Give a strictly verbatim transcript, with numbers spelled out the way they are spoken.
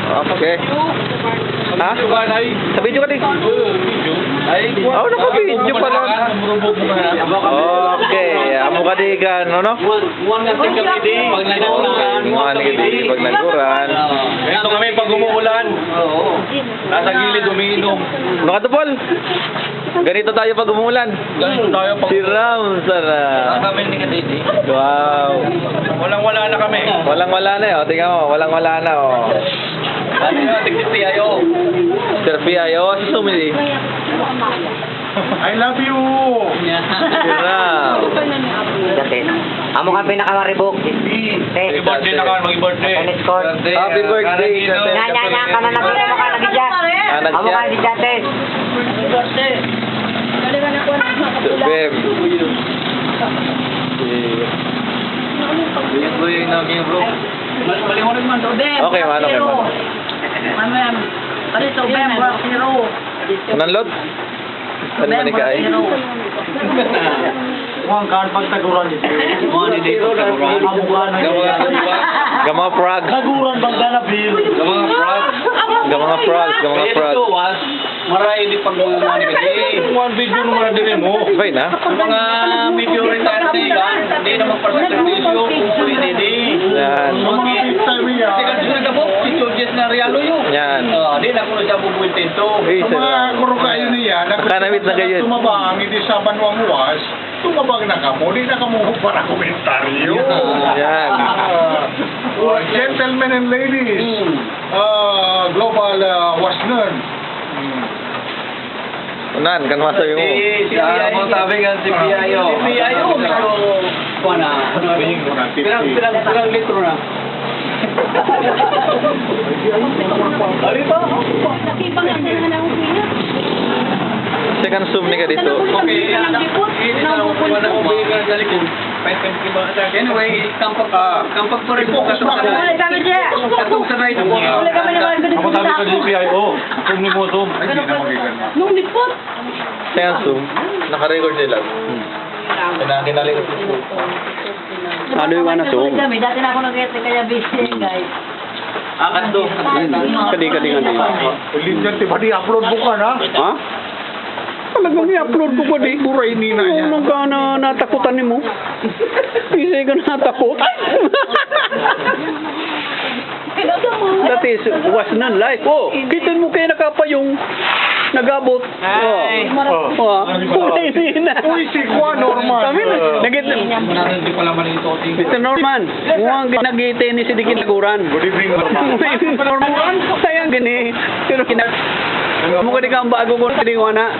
Okay. Ha? Sa video ka di? Ay, oh, naka-video pala. Okay, amo ka di ka, no, no? Muan ka di pag naguran. Ganito kami pag umuulan. Nasa gilid, umiinom. Ano ka to, Paul? Ganito tayo pag umuulan. Ganito tayo pag— Si Ram, sana. Kami ni Kadidi. Wow. Walang-wala na kami. Walang-wala na, eh. O, tingnan mo, walang-wala na, o. Ano yung tigil P I O? Sir P I O, si Sumili. I love you. Si Ram. Dati. Amo ka pinakamaribok. Happy birthday na ka, happy birthday. Tennis court. Happy birthday, Ate. Nya, nya, nya, kana na pila mo ka nagija. Ah, nagija. Amo ka si Ate. Beb. Okay, mano, okay, mano. Ano yan? Ano ito, Beb, Beb, Beb. Nanlot? Ano man ika ay? Muan ka pagtaguran ito. Muan ini pagtaguran. Gama frog. Taguran bang dana bil. Gama frog. Gama frog, gama frog. Maray di pagmamani kasi. Muan video naman na diri mo. Okay na. Mga medyo retarded ka, hindi na magpasakripisyo, kung pwede di. Yan. Kasi kasi na po, si Georges na Realo yun. Yan. Ah, di na ko na siya bubuintento. Sa mga kurukayo niya, nakanamit na kayo. Tumabang, hindi sa banwang was, tumabang na kamo, di na kamo para komentaryo. Yan. Ah, gentlemen and ladies, ah, global, ah, wasnan. Hmm. Unan, kan masabi mo. Si, si, ah, P I O. Sabi nga si P I O. Si P I O, medyo, kuwan na. Pirang, pirang, pirang litro na. Second zoom ni ka dito. Okay. Anyway, kampag, kampag pa rin po. Katong sa right. Ako sabi ko di P I O. Zoom ni mo, zoom. Nung lipot. Kaya zoom, naka-record sila. Hmm. Kina-, kinali ko. Ano yung ano, zoom? Kami, dati na ako nag-react kaya busy, guys. Akan to. Hmm. Kadi, kadi, kadi. Ulit yan, tiba di upload mo ka na. Ha? Talagang i-upload ko kadi. Buray ni na yan. Ano ka na natakutan ni mo? Isay ka natakot. Dati, wasnan live. O, kita mo kaya nakapayong nag-abot. Ay. O. O. Uy, si Juan Norman. Kami, nagit-, Mister Norman, muang nagiteni si dikin taguran. Good evening, Norman. Norman, sayang gini. Pero kina-, mo ka di ka bago ko di wana.